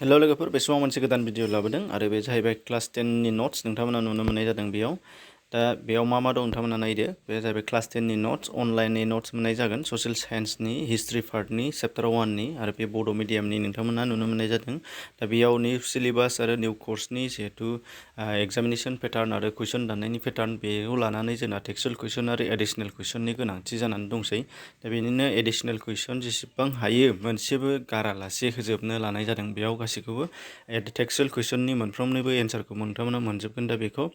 Hello लोगोफोर बे समाव मोनसे गोदान भिडिअ लाबोदों आरो बे जाहैबाय क्लास 10 नि नोट्स नोंथांमोना नुनो मोननाय जादों बेयाव दा बेयाव मा दं नोंथांमोना नायदो बे जाहैबाय क्लास 10 नि नोट्स अनलाइननि नोट्स मोननाय जागोन ससियेल साइन्सनि हिस्ट्री पार्टनि चैप्टार 1 नि आरो बे बड' मिडियामनि नोंथांमोना नुनो मोननाय जादों दा बेयाव निउ सिलेबास आरो निउ कर्सनि जिहेतु एग्जामिनेशन पैटर्न आरो कुइसन दाननायनि पैटर्न बेखौ लानानै जोंना टेक्सुअल कुइसन आरो एडिशनेल कुइसननि गोनांथि जानानै दंसै दा बेनिनो एडिशनेल कुइसन जेसेबां हायो मोनसेबो गारालासे होजोबनो लानाय जादों बेयाव गासैखौबो टेक्सुअल कुइसननि मोनफ्रोमनिबो एन्सारखौ नोंथांमोना मोनजोबगोन दा बेखौ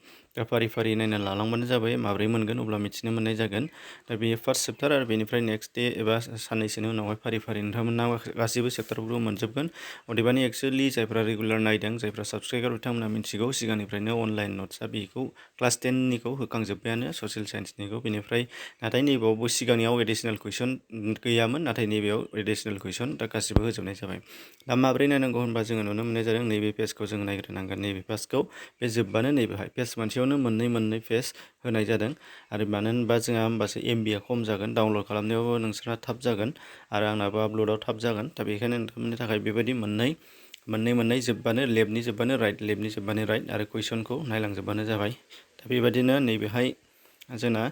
फारि फारि नायना लालांबानो जाबाय माब्रै मोनगोन अब्ला मिथिनो मोननाय जागोन दा बेयो फार्स्ट चैप्टार आरो बेनिफ्राय नेक्स्ट डे एबा साननैसोनि उनावहाय फारि फारि नोंथांमोना गासैबो चैप्टारफोरखौ मोनजोबगोन अदेबानि एक्चुअली जायफ्रा रेगुलार नायदों जायफ्रा साबसक्राइबार बिथांमोना मिथिगौ सिगांनिफ्रायनो अनलाइन नोट्सआ बेखौ क्लास 10 निखौ होखांजोब्बायानो ससियेल साइन्सनिखौ बेनिफ्राय नाथाय नैबावबो सिगांनियाव एडिशनेल कुइसन गैयामोन नाथाय नैबेयाव एडिशनेल कुइसन दा गासिबो होजोबनाय जाबाय दा माब्रै नायनांगौ होनबा जोङो नुनो मोननाय जादों नैबे पेजखौ जों नायग्रोनांगोन नैबे पेजखौ बे जोबबानो नैबेहाय पेज मोनसेयावनो मोननै पेज होनाय जादों आरो मानो होनबा जोंहा होमबासो एमबिआ खम जागोन डाउनलड खालामनायावबो नोंसोरहा थाब जागोन आरो आंनाबो आपल'डआव थाब जागोन दा बेखायनो नोंथांमोननि थाखाय बेबायदि मोननै जोबबानो लेफ्टनि जोबबानो राइट आरो कुइसनखौ नायलांजोबबानो जाबाय दा बेबायदिनो नैबेहाय जोंना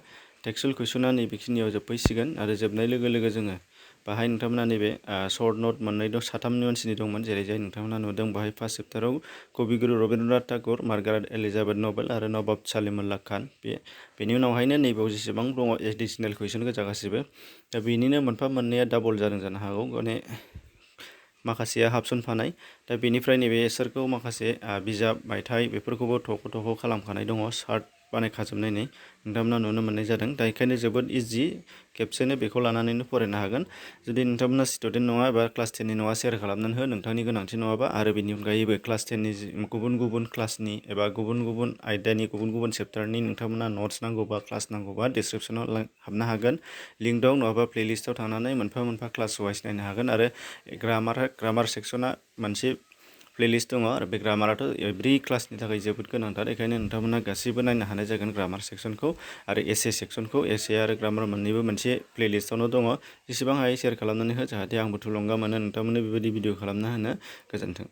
टेक्सुअल कुइसना नैबेखिनियाव जोबफैसिगोन आरो जोबनाय लोगो लोगो जोङो बाहाय नोंथांमोना नैबे सर्ट नोट मोननै दं साथामनि मानसिनि दंमोन जेरै जाय नोंथांमोना नुदों बाहाय फार्स्ट चैप्टाराव Kabiguru Rabindranath Thakur Margaret Elizabeth novel आरो नवाब सलीमुल्लाह खान बेनि उनावहायनो नैबेयाव जेसेबां दङ एडिशनेल कुइसन गोजा गासिबो दा बेनिनो मोनफा मोननैया डाबल जादों जानो हागौ माने माखासेया हाबसनफानाय दा बेनिफ्राय नैबे इसोरखौ माखासे बिजाब मायथाइ बेफोरखौबो थख' खालामखानाय दङ सार्ट बानायखाजोबनायनि नोंथांमोना नुनो मोननाय जादों दा बेखायनो जोबोद इजि खेबसेनो बेखौ लानानैनो फरायनो हागोन जुदि नोंथांमोना स्टुडेन्ट नङा एबा क्लास 10 नि नङा शेयार खालामनानै हो नोंथांनि गोनांथि नङाबा आरो बेनि अनगायैबो क्लास 10 नि गुबुन क्लासनि एबा गुबुन आयदानि गुबुन चैप्टारनि नोंथांमोना नोट्स नांगौबा क्लास नांगौबा डिसक्रिपसनाव हाबनो हागोन लिंक दं नङाबा प्लेलिस्टआव थांनानै मोनफा क्लास वाइज नायनो हागोन आरो ग्रामार सेक्सना मोनसे प्लेलिस्ट दङ आरो बे ग्रामाराथ' एभ्रि क्लासनि थाखाय जोबोद गोनांथार बेखायनो नोंथांमोना गासैबो नायनो हानाय जागोन ग्रामार सेक्सनखौ आरो एसे सेक्सनखौ एसे आरो ग्रामार मोननैबो मोनसे प्लेलिस्टआवनो दङ जेसेबां हायो शेयार खालामनानै हो जाहाथे आंबो थुलुंगा मोनो नोंथांमोननो बेबायदि भिडिअ खालामना होनो गोजोन्थों।